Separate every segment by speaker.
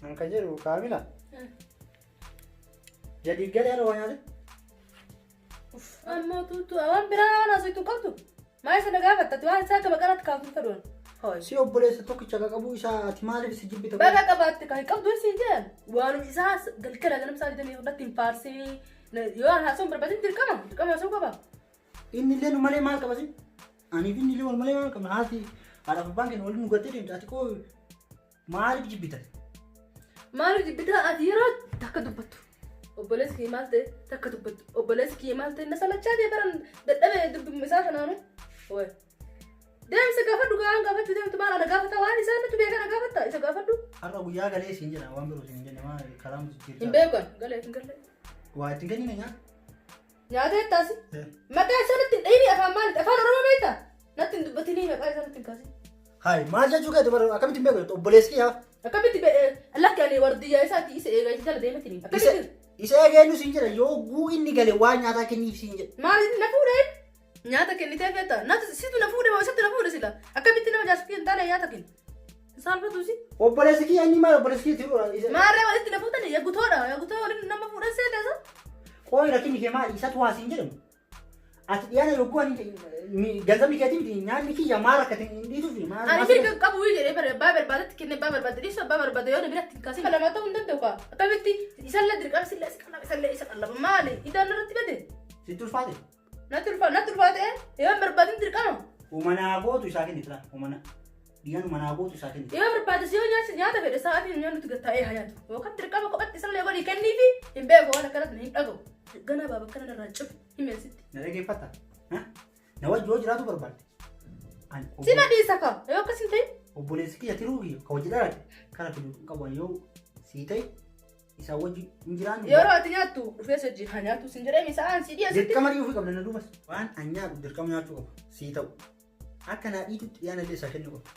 Speaker 1: An kan jedhu kaamila. Jadiid galee har'a waa nyaate.
Speaker 2: Ammoo tuutu waan biraa waan haasoftu qabdu. Maa isa na gaafatta ati waan isaa akka baqaraatti kaaftu fedhuun. Hooyi.
Speaker 1: Si obboleessa tokkicha ka qabu isaa ati maaliif si jibbita?
Speaker 2: Baga qabaatte kan hin qabdu siin jedhan. Waanuma isaa galgala ganama isaa bitanii irratti hin faarsinii. Yoo an haasa'uun barbaadin dirqama dirqama haasa'uu qaba.
Speaker 1: Inni illee nu malee maal qaba si? Anii fi inni illee wal malee maal qabna? Haati haadhaaf abbaan keenya waliin nu gattee deemte ati koo maaliif jibbita?
Speaker 2: Maaliif jibbitaa ati yeroo takka dubbattu? Obboleessi kiyya maal ta'e takka dubbattu. Obboleessi kiyya maal ta'e na salachaa ta'e baran dadhabe dubbima isaa kanaanu. Wayi. Deemsa gaafadhu gaan gaafachuu deemtu maal ana gaafata waan isaa natti beekaa na gaafatta isa gaafadhu.
Speaker 1: Har'a guyyaa galee siin jedha waan biroo siin hin jenne maal karaa mutu
Speaker 2: Hin
Speaker 1: jirta.
Speaker 2: beekan galee hin galee.
Speaker 1: Waa ittiin kennine nyaata.
Speaker 2: Nyaata jettaasi. Maqaa isaa natti hin dhayini afaan maaliiti afaan Oromoo beektaa? Natti hin dubbatinii maqaa isaa natti hin kaasin.
Speaker 1: Hayi maal jechuu keeti bara akkamitti hin beeku obboleessi kiyyaa.
Speaker 2: Akkamitti lakki ani wardiyyaa isaati isa eegaa isa jala deematini.
Speaker 1: Isa
Speaker 2: Akkamitti
Speaker 1: isa eegeenyu siin jedha yoo guu inni gale waa nyaataa kenniif siin jedha.
Speaker 2: maal inni na fuudhee? Nyaata kennitee feeta. Natu situ na fuudhe moo isatti na fuudhe sila. Akkamitti nama jaarsa hin taane nyaata kenni. Saalfatu si.
Speaker 1: Obboleessi kiyya inni maal obboleessi kiyya tiruudha. Isa
Speaker 2: Maarree walitti na fuutani yagutoodha. Yagutoo waliin nama fuudhan seeta isa.
Speaker 1: Qooyi rakkinni kee maali isatu waa siin jedhamu. Ati dhiyaana yogguu ani ganzabni keetii miti nyaanni kiyya maal akka hin dhiituuf maal
Speaker 2: Ani mirga qabu jedhee bare abbaa barbaadetti kenne abbaa barbaade dhiisu abbaa barbaade yoo na biratti hin kaasin. Lama ta'uu hin danda'u kaa. Akkamitti isallee dirqama isallee isa qallaba isallee isa qallaba maali? Idaan irratti bade.
Speaker 1: Sitti ulfaate.
Speaker 2: Natti ulfaate natti ulfaate yoo hin barbaadin dirqama.
Speaker 1: Umanaa gootu isaa kenniti laa umana. Dhiyan umanaa gootu isaa kenniti.
Speaker 2: Yoo barbaade si yoo nyaata nyaata fedhe sa'aatiin nyaannutti gad taa'ee haa nyaatu. Yookaan dirqama kophatti isallee godhii kenniifi hin beeku waan akkanatti hin dhaga'u. Ganaa baaba akkana narraa cufi himeen sitti.
Speaker 1: Na dhageeffatta? Na wajji yoo jiraatu barbaadde. Ani
Speaker 2: Sima dhiisa kaa yoo akkas hin ta'in.
Speaker 1: Obboleessi kiyya tiruu kiyya ka hojii dhalate kana fidu hin qabu ani yoo sii ta'e isaa wajji hin jiraannu.
Speaker 2: Yeroo ati nyaattu dhufee si wajjin haa nyaattu sin jedhee sa'aan si dhiyeessitti.
Speaker 1: Dirqama dhi'uu fi qabda na duubas. Waan an nyaadhu dirqama nyaachuu qaba sii ta'u. Akka naa dhiitutti dhiyaana illee isaa kennuu qaba.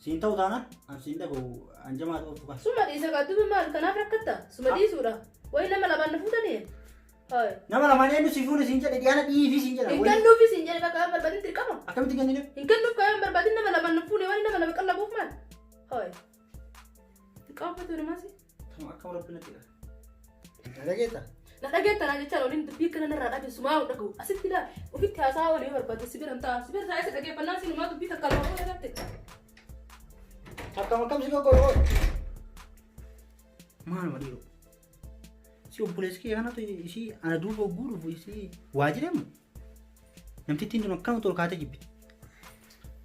Speaker 1: Siin ta'u taanaan an siin dhaga'u an jamaa ta'uuf kan.
Speaker 2: Suma dhiisa kaa dubbi maal kanaaf rakkatta suma dhiisuudha. Wayi nama lamaan na fuutanii. Hayi.
Speaker 1: Nama lamaan eenyu si fuune siin jedhe dhiyaana dhiifi siin jedha.
Speaker 2: Hin kennuufi siin jedhe bakka hin barbaadin dirqama.
Speaker 1: Akkamitti kennine?
Speaker 2: Hin kennuuf kan hin barbaadin nama lamaan na fuune waan nama lama qallabuuf maal. Hayi. Dirqama uffatu namaasi.
Speaker 1: Akkam rabbi natti qaba. Na dhageetta?
Speaker 2: Na dhageetta naa jechaan waliin dubbii akkana narraa dhabe sumaa hin dhaga'u. Asitti laa ofitti haasaa walii yoo barbaadde si bira hin ta'a. Si bira taa'ee si dhageeffannaa sinumaa dubbii takka lama qofa irratti.
Speaker 1: Akkam akkam si goggoroo. Maaluma dhiiroo. Si obboleessi kee kanatu isii ana duuba hogguu dhufu isii waa jedhamu. Namtittiin tun akkanuma ol kaatee jibbiti.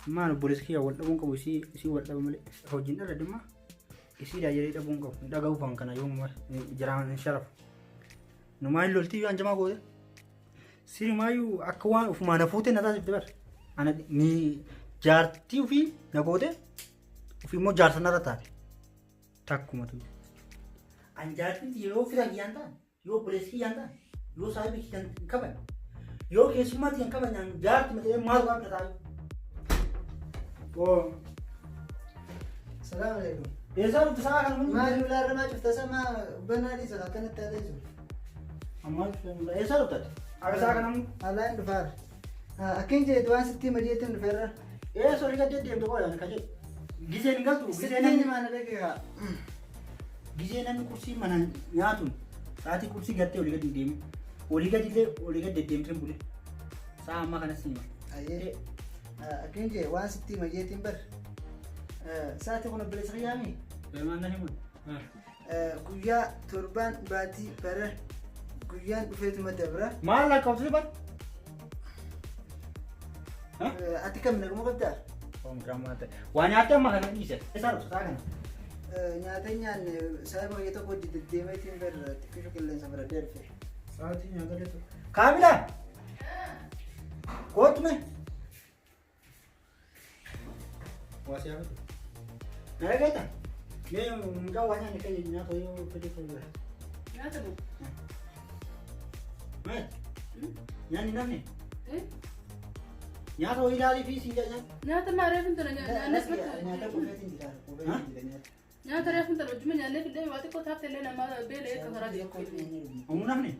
Speaker 1: Maal obboleessi kee wal dhabuun qabu isii isii wal dhaba malee hojiin dhala dhimma isiidhaa jedhee dhabuun qabu. Hin dhaga'uuf waan kana yoomuma jiraan hin sharafu. Numaa hin loltii yoo anjamaa goote. Sirimaayyuu akka waan ofumaa na fuutee na taasifte bar. Ana ni jaartii ofii na goote ofii immoo jaarsa narra taate. Takkuma tu. An jaartiin tiyya yoo fira kiyyaan ta'an, yoo obboleessi kiyyaan ta'an, yoo saahiba kiyyaan hin kaban, yoo keessummaa tiyyan kaban an jaarti jedhee maal waan bira taa'u. Oo.
Speaker 3: Salaam alaikum.
Speaker 1: Eessaa dhufte sa'a kana mun?
Speaker 3: Maali ulaa irra maa cufta sama banaa dhiisa akkanatti haa teessu.
Speaker 1: Ammaa eessaa dhufte ati? Akka sa'a kana mun?
Speaker 3: Alaan dhufaara. Akkin jeetu waan sitti hima jeetiin dhufeerra.
Speaker 1: Eessa olii gad deddeemtu qola kan jedhu. Gizeen hin galtu. Gizee
Speaker 3: Sittiin
Speaker 1: namni
Speaker 3: himaa na dhageekaa.
Speaker 1: gizee namni qursii mana nyaatuun sa'aatii qursii gartee olii gad hin deemin. Olii gad illee olii gad deddeemtee hin bulin. Sa'a ammaa kanas ni hima.
Speaker 3: Ayyee. Akkin jee waan sitti hima jeetiin bar. Sa'aatii kun obboleessa kiyyaami.
Speaker 1: Maal na himu?
Speaker 3: Guyyaa torbaan baatii bara guyyaan dhufeetuma dabra.
Speaker 1: Maal lakkoofsi bar?
Speaker 3: Ati kam naguma qabdaa?
Speaker 1: Waa nyaattee amma kana dhiise. Isaa dhufte sa'a kana.
Speaker 3: Nyaata hin nyaanne sababa kiyya tokko hojii deddeemeetiin bar xiqqishu qilleensa fudhadhee dhufe.
Speaker 1: Sa'aatii nyaata illee tokko. Kaamila! Kootu mee? Waa si hafe. Na dhageetta? Mee mucaa waa nyaanne kan nyaata yoo fedhe ta'uu jira.
Speaker 2: Nyaata moo?
Speaker 1: Mee? Nyaanni namni? Nyaata wayii ilaalii fi siin jedha nyaata.
Speaker 2: Nyaata maa reefu hin tana nyaannes
Speaker 3: Nyaata quufeetiin jira. Quufeetiin jira nyaata.
Speaker 2: Nyaata reefu hin tana wajjuma nyaannee fidee waa xiqqoo taafte illee nama beela'ee akka karaa deemu.
Speaker 1: Omuu namni?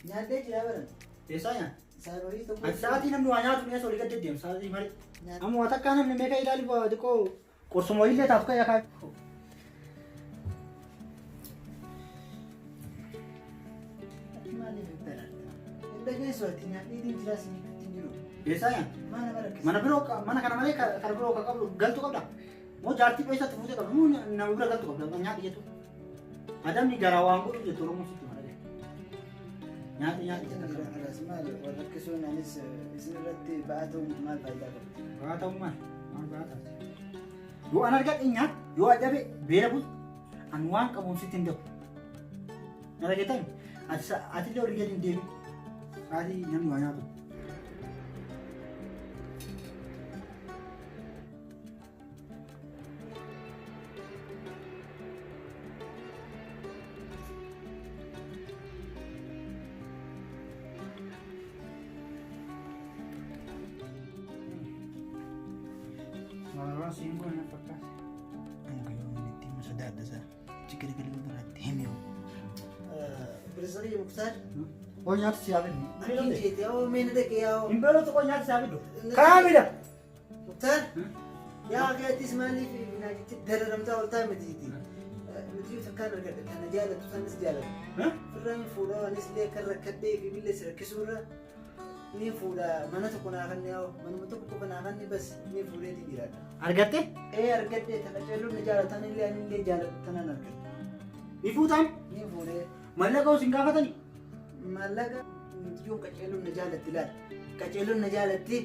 Speaker 3: Nyaadhee jira baran.
Speaker 1: Eessaa nyaata?
Speaker 3: Saayibarii tokko.
Speaker 1: Ati sa'aatii namni waa nyaatu mi'a olii gad deddeemu sa'aatii malee.
Speaker 3: Nyaata.
Speaker 1: Amma waa takkaa namni meeqa ilaali waa xiqqoo qorsuma wayiillee taatu ka'ee kaa.
Speaker 3: Ati maaliif dararta? Hin dhageessu ati nyaadhiitiin jiraa si jechuutti hin jiru.
Speaker 1: Eessaa nyaata?
Speaker 3: Maa nama rakkisa?
Speaker 1: Mana biroo mana kana malee kana biroo kan qabdu galtu qabda. Moo jaartii dhoysatti fuutee qabda moo nama bira galtu qabda nyaadhi jettu. Adamni garaa waan godhu jettu Oromoo sitti mara. Nyaadhi nyaadhi
Speaker 3: Isin
Speaker 1: jettu.
Speaker 3: jira kalaas maal wal rakkisuun anis isin irratti ba'aa ta'uun maal faayidaa qaba?
Speaker 1: Ba'aa ta'uu maal? Maal ba'aa taate? Yoo an argadhe nyaadhu yoo adhabe beela bultu an waan qabuun sitti hin dabu. Na dhageettan atillee olii gadi hin deemin. Sa'aatii namni waa nyaatu. Waan siin goone fakkaata.
Speaker 3: Ani yoo inni itti himu sodaadha isaa. Achi garagalee biraatti himi hoo. Obboleessa kiyya Muktaar.
Speaker 1: Oo nyaata si haa fiddu.
Speaker 3: Akkin jeete yaa mee na dhaqe yaa.
Speaker 1: Hin beeloftu koo nyaata si haa fiddu. Kaamila.
Speaker 3: Muktaar. Yaa keetis maaliif naa jechi dararamtaa ol ta'a miti jeeti. Miti yoo takkaan argadhe kana jaalatu sanis jaalatu. Firraa hin fuudhaa anis illee akka rakkadhee fi billee si rakkisuurra ni fuudha mana tokko naa kanne yaa manuma tokko qofa naa kanne bas ni fuudheetiin jiraadha.
Speaker 1: Argatte?
Speaker 3: Ee argadhe takka ceelluun na jaalatan illee ani illee jaalatu tanan argadhe.
Speaker 1: Ni fuutaan?
Speaker 3: Ni fuudhee.
Speaker 1: Maallaqa hoo sin gaafatanii?
Speaker 3: Maallaqa mitiyyuun qaceelluun na jaalatti laal. Qaceelluun na jaalatti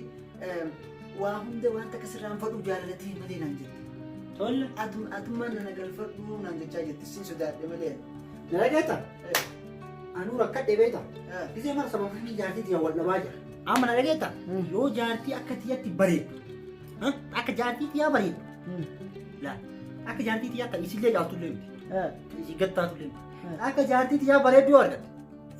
Speaker 3: waa hunda waan takka sirraan fadhu jaalalatti malee naan jetti.
Speaker 1: Tolle.
Speaker 3: Atummaan nana galfadhu naan jechaa jirti sin sodaadhe malee.
Speaker 1: Na dhageetta? Anuu rakkadhe beekta. Gisee mara sababa fi jaartii tiyya wal dhabaa jira. Amma na dhageetta? Yoo jaartii akka tiyyatti bareeddu. Akka jaartii tiyyaa bareeddu. Laal. Akka jaartii tiyyaa ta'e isillee caaltullee miti. Isii gattaatullee miti. Akka jaartii tiyyaa bareeddu yoo argatte.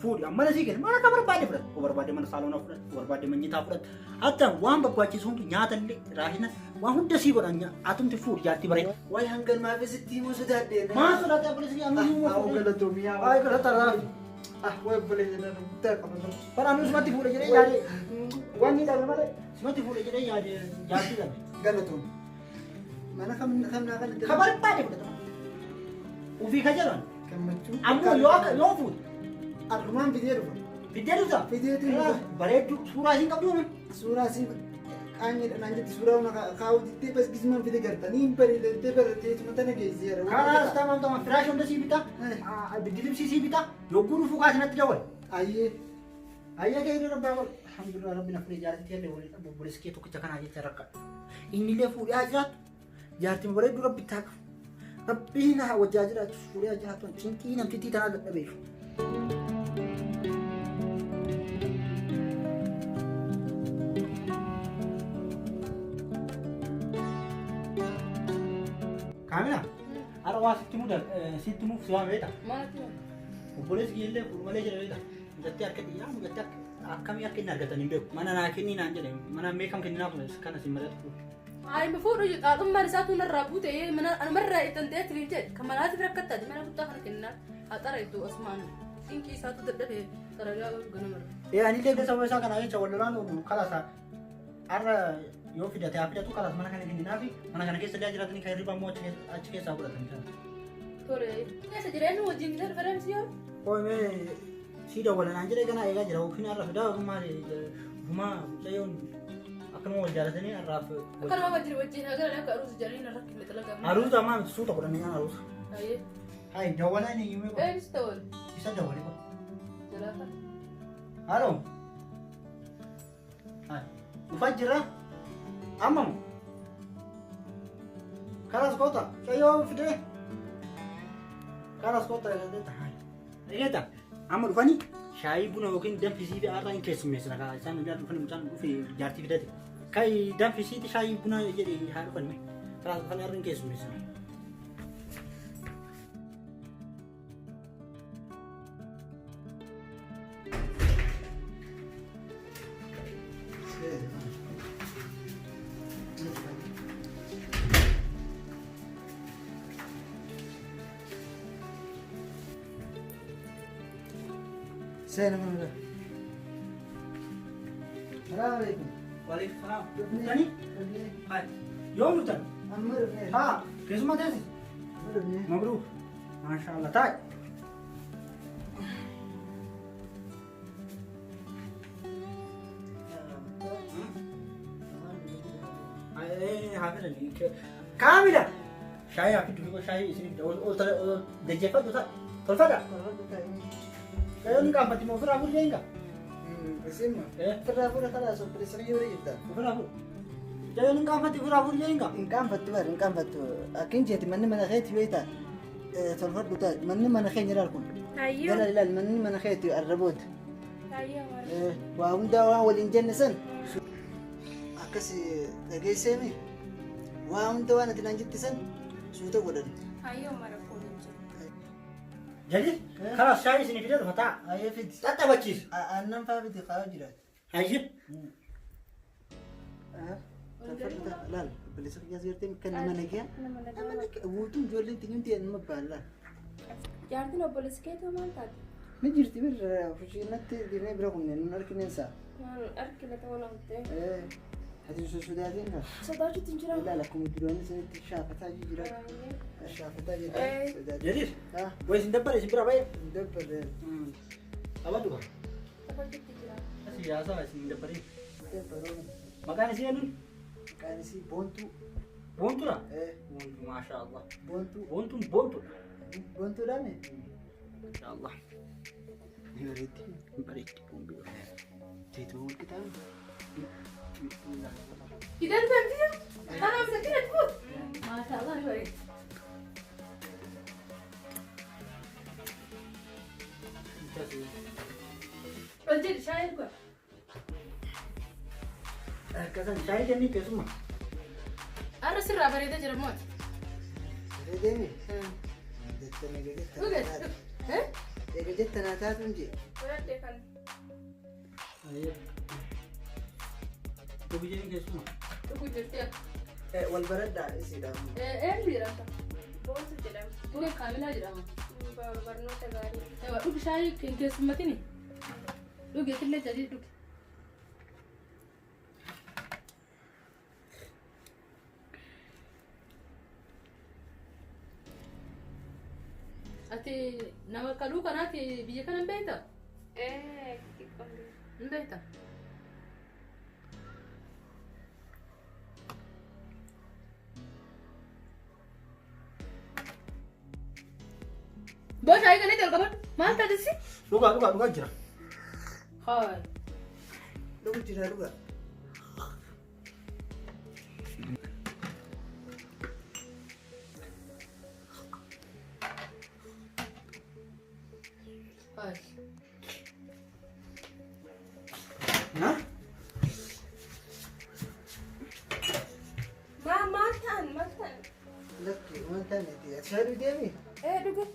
Speaker 1: Fuudhi amma mana sii kenna mana akka barbaadde fudhadhu. Yoo barbaadde mana saaloonaa fudhadhu. Yoo barbaadde manyitaa fudhadhu. Hatta waan barbaachisu hundi nyaata illee raashina waan hunda sii godhan atumti fuudhi jaartii bareeddu.
Speaker 3: Waay hangan maaf sitti himuu sodaadhe.
Speaker 1: Maa sodaate obboleessi kiyya anuu himuu
Speaker 3: Haa galatoomi yaa.
Speaker 1: Ay galata raafi.
Speaker 3: Ah waay obboleessa nama guddaa qaba.
Speaker 1: Bara anuu sumatti fuudhe jedhee yaade wanni dhabe malee sumatti fuudhe jedhee yaade jaartii dhabe.
Speaker 3: Galatoomi. Mana kam kam naa kan
Speaker 1: Ka barbaade fudhata. Ufii ka jedhan.
Speaker 3: Gammachuu.
Speaker 1: Ammoo yoo akka yoo fuute
Speaker 3: Arrumaan fidee dhufa.
Speaker 1: fiddee dhufta.
Speaker 3: Fideetu dhufa.
Speaker 1: Bareeddu suuraa isiin qabdu uume.
Speaker 3: Suuraa isii qaanyeedha naan jetti suuraa una kaa'uu diddee bas gismaan fide gartanii hin bareeda jettee baratteetuma tana geesseera.
Speaker 1: Karaa tamam tamam firaash hunda sii bita. Biddilibsii sii bita. Yogguu dhufuu kaasi natti dawwal.
Speaker 3: Ayyee.
Speaker 1: Ayyee kee irra rabbaa godhu. Alhamdulillah rabbi na fuudhee jaartii tiyya waliin dhabu obboleessi kee tokkicha kanaa jecha rakka. Inni illee fuudhee haa jiraatu. Jaartiin bareedduu rabbi itti haa qabu. Rabbiin haa wajjaa jiraatu fuudhee haa jiraatu. Cinqii namtittii tanaa dadhabeef. Kaamila, har'a waa sitti muda sitti muuf si waame beektaa?
Speaker 2: Maaltu hima?
Speaker 1: Obboleessi kiyya illee fuudhu malee jedhe beektaa? Mucattii harka xiyyaa mucattii akkamii akka inni argatan hin beeku. Mana naa kennii naan jedhe mana mee kam kenninaa kun kana si mari'atu fuudhu.
Speaker 2: Ayi ma fuudhu xaaxummaan isaatu narraa buute mana anumarraa ittan ta'e tiriin jedhe kan manaatiif rakkattaati mana guddaa kana kennaa haa xara iddoo asumaan cinqii isaatu dadhabe xaragaa ganamarra.
Speaker 1: Ee anillee gosa isaa kanaa jecha wal lolaan oolu kalaasa har'a yoo fidate haa fidatu kalaas mana kana kenninaafi mana kana keessa illee jiraatanii kan hirribaa immoo achi keessaa fudhatanii kana.
Speaker 2: Tole keessa jireenyi wajjin gisee dhufee si yoo.
Speaker 1: Qoomee sii dawwala naan jedhee ganaa eegaa jira yookiin har'a fidaa yookiin maali ofumaa mucayyoon akkanuma wal jaalatanii har'aaf.
Speaker 2: Akkanuma wajjin wajjin hagara akka aruusa jedhanii narra kille xalagaa.
Speaker 1: Aruusa ammaa miti suuta godhanii aan aruusa.
Speaker 2: Ayyee.
Speaker 1: Hayi dawwalaa inni himee godha.
Speaker 2: Eenyus dawwala?
Speaker 1: Isa dawwale godha.
Speaker 2: Jalaafa.
Speaker 1: Halo. Hayi dhufaa jira amma moo? Karas kota mucayyoo fidee. Karas kota hayi. Egeeta amma dhufanii shaayii buna yookiin danfisii fi har'a hin keessummeessina kaa isaan guyyaa dhufanii mucaan dhufe jaartii fidate. Kai danfisiiti shaayii buna jedhe haa dhufan mee. Karas dhufanii har'a hin keessummeessina.
Speaker 3: Seena mana bira. Salaamu alaikum.
Speaker 1: Waalaikum salaam. Dhuftanii?
Speaker 3: Dhufnee.
Speaker 1: Hai. Yoom dhuftan?
Speaker 3: Amma dhufnee.
Speaker 1: Haa, keessummaa teessi.
Speaker 3: Amma dhufnee.
Speaker 1: Mabruuk. Maashaallah. Taa'e. Kaamila. Kaamila. Shaayii hafi dubbii shaayii isin ol jajjeeffadhu ta'a. Tolfadha. Kayoon hin qaanfatti moo ofirraa fuudhee hin qaba?
Speaker 3: Isin ofirraa fuudha kalaas obboleessa kiyya bira jirta.
Speaker 1: Ofirraa fuudha. Kayoon hin qaanfatti ofirraa fuudhee hin qaba?
Speaker 3: Hin qaanfattu bara hin qaanfattu. Akkin jeeti manni mana keetti beektaa tolfadhu ta'a manni mana keenya ilaal kun. Gara ilaal manni mana keetti arrabooti. Waa hundaa waan waliin jenne san akkas dhageesseemi waa hunda waan ati naan jette san suuta godhan.
Speaker 1: Jalli karaa shaayii isin fidee dhufa ta'a.
Speaker 3: Ayyee fidi.
Speaker 1: Xaxxabachiisu.
Speaker 3: Aannan faa fidi kaa'aa jiraate.
Speaker 1: Hayyee.
Speaker 3: Tolfadhu ta'a laal obboleessa kiyyaas gartee kan nama nagaya. Nama nagaya guutuun ijoolleen xiyyuun nama baallaa.
Speaker 2: Jaartiin obboleessi keetii maal taate?
Speaker 3: Ni jirti birra fushiinatti deemnee bira kunne nun argineensa.
Speaker 2: Argina ta'uu na
Speaker 3: ta'e. Ati sosodaatiin kan?
Speaker 2: Sodaachuutti hin jiran.
Speaker 3: Ilaala akkuma duraanii sanitti shaafataa jira. Shaafataa jira.
Speaker 1: Jadiir. Wayi isin dabbare isin bira baay'ee.
Speaker 3: Dabbare.
Speaker 1: Abaddu ka.
Speaker 2: Taphachuutti jira.
Speaker 1: Asi yaasaa isin dabbaree.
Speaker 3: Dabbare.
Speaker 1: Maqaan isii eenyuun?
Speaker 3: Maqaan isii Boontuu.
Speaker 1: Boontuudha? Boontuu maashaa Allah.
Speaker 3: Boontuu.
Speaker 1: Boontuun boontuudha.
Speaker 3: Boontuudhaani?
Speaker 1: Maashaa Allah.
Speaker 3: Ni bareeddi.
Speaker 1: Ni bareeddi boontuu.
Speaker 3: Teetuma wal qixaamu.
Speaker 2: Idan tanti ana sakina tut. Maashaa Allah ni bareeddi. Hojii shaayii dhugaa.
Speaker 1: Akkasan shaayii kennii keessuma.
Speaker 2: Arra sirraa bareedaa jira mooti.
Speaker 3: Bareedeemi? Jettanii
Speaker 2: Dhugaa.
Speaker 3: Eega jettanaa taatuun jee.
Speaker 2: Godhadhee kan.
Speaker 1: Dhugu jedhii keessuma.
Speaker 2: Dhugu jirti.
Speaker 3: Wal baradhaa isiidha.
Speaker 2: Eenyu jedhamta?
Speaker 4: Boontu jedhama.
Speaker 2: Dhuga Kaamilaa jedhama.
Speaker 4: Barnoota gaarii.
Speaker 2: Dhugi shaayii keessummatini. Dhugi killee jedhii dhugi. Ati nama kaluu kanaati biyya kana hin beektaa?
Speaker 4: Xiqqoon
Speaker 2: Hin beektaa? Boo shaayii kanatti ol qabadhu. Maal taatisi?
Speaker 1: Dhugaa dhugaa dhugaa jira.
Speaker 2: Haay.
Speaker 3: Dhugu jira dhugaa.
Speaker 2: Haay.
Speaker 1: Na?
Speaker 4: Maal ta'an maal ta'an?
Speaker 3: Lakki waan taaneeti. Ati shaayii dhugdeemi?
Speaker 4: Dhuge.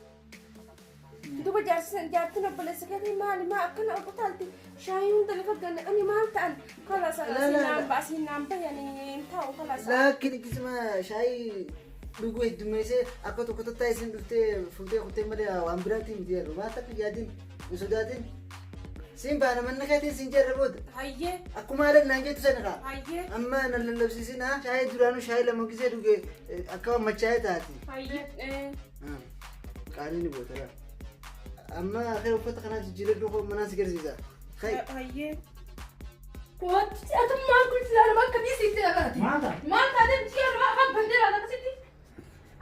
Speaker 4: Duba jaarsisan jaartiin obboleessa keetii maali maa akkana ol qotaalti shaayii hunda lafa ganna ani maal ta'an kalaas asiin naan bayanii hin taa'u kalaas.
Speaker 3: Lakki dhiqisuma shaayii dhuguu heddummeessee akka tokko tattaa isin dhuftee fuutee kuttee malee waan biraatiin miti jedhu. Maal takka yaadin hin sodaatin. Siin baana manna keetiin siin jarra booda.
Speaker 4: Hayyee.
Speaker 3: Akkuma haala naan jettu sana kaa.
Speaker 4: Hayyee.
Speaker 3: Amma na lallabsiisin haa shaayii duraanuu shaayii lama gisee dhuge akka machaa'ee taati.
Speaker 4: Hayyee.
Speaker 3: Qaanii ni boota laa. Amma kee uffata kanaa jijjiiradhu koo manaa si garsiisa.
Speaker 4: Hayyee.
Speaker 2: Wanti ati maal kun silaa akka biyya agarti.
Speaker 1: Maal ta'a?
Speaker 2: Maal taatee biyya irraa afaan bandee laata akkasitti?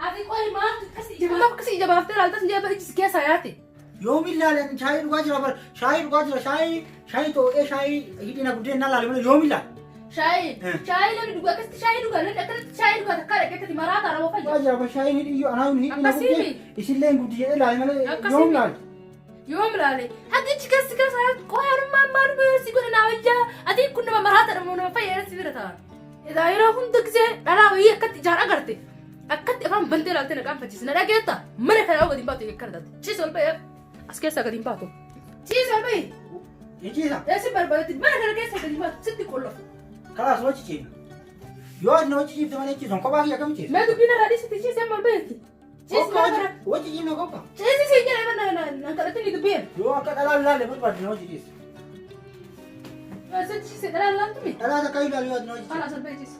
Speaker 2: Ati qoyi maal akkasii jabaaf akkasii jabaaftee laata sin jabaa ijji keessa yaate.
Speaker 1: Yoom ilaalan shaayii dhugaa jira bara shaayii dhugaa jira shaayii shaayii xoo'ee shaayii hidhina guddeen laale malee yoom ilaala?
Speaker 2: Shaayii shaayii namni dhugaa akkasitti shaayii dhugaa namni akkanatti shaayii dhugaa takkaa dhaqeetti maraa ta'a nama
Speaker 1: Dhugaa
Speaker 2: fayya.
Speaker 1: jira bara shaayiin hidhiyyoo anaa hidhina
Speaker 2: Akkasii
Speaker 1: guddeen isillee guddi jedhee laale malee yoom ilaale?
Speaker 2: Yoom ilaale? Hati ijji keessa keessa yaate qoyaanummaan maal si godhe naa wayyaa ati kun nama maraa ta'a nama fayya si bira ta'a. Edaa yeroo hunda gisee dhalaa wayii akkatti ijaan agarte akkatti afaan bantee laaltee na qaanfachiise na dhageetta mana kana gadi hin baatu akkana taate ciisa ol ba'ee as keessaa gadi hin baatu. Ciisa ol ba'ee.
Speaker 1: Ciisa.
Speaker 2: Eessi barbaadetti mana kana keessa gadi hin baatu sitti qollofu.
Speaker 1: Kalaas wajji ciifna. Yoo ati na wajji ciifte malee ciisan kophaa kiyya akkam ciisa?
Speaker 2: Mee dubbiin irraa dhiisitti ciisa amma ol ba'eetti. Ciisa mana kana.
Speaker 1: Wajji ciifna kophaa.
Speaker 2: Ciisi siin jedhee mana na kadhatte ni dubbiin.
Speaker 1: Yoo akka dhalaan laalle barbaadde na wajji ciisa.
Speaker 2: Eessi ciise dhalaan laaltumi?
Speaker 1: Dhalaa takka ilaalu yoo ati na wajji ciisa.
Speaker 2: Kalaas ol ba'ee ciisa.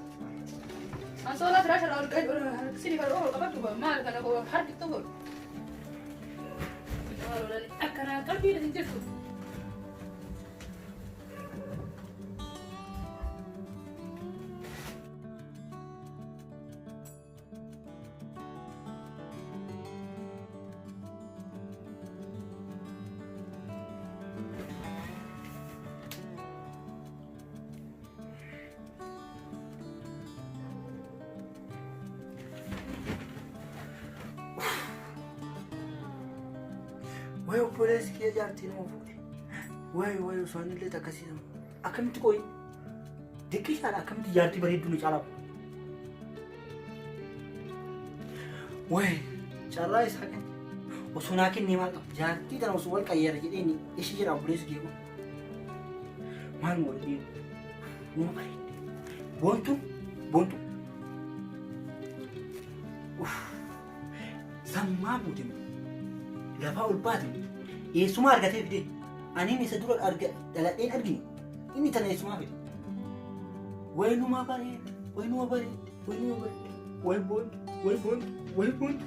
Speaker 2: Ansoolaa firaasha irraa ol sini kan ol qabadhu maal kana harki tokko. Akkana qalbii hin jirtu.
Speaker 1: Wayi obboleessi kiyya jaartii nama fuudhe. Wayi wayi osoo inni illee takkasii nama. Akkamitti qoyi? Diqqishaadha akkamitti jaartii bareedduu nu caalaa. Wayi carraa isaa kenna. Osoo naa kennee maal qaba? Jaartii tana osoo wal qayyara jedheen ishii jedha obboleessi kiyya kun. Maal moo dhiin? Nama bareeddi. Boontuun boontuu. Uff. Sammaa buute lafaa ol baate eessumaa argatee fide aniin isa dura arga dhaladheen argine inni tana eessumaa fide. Wayinumaa bareeddi wayinumaa bareeddi wayinumaa bareeddi wayi boontu wayi boontu wayi boontu.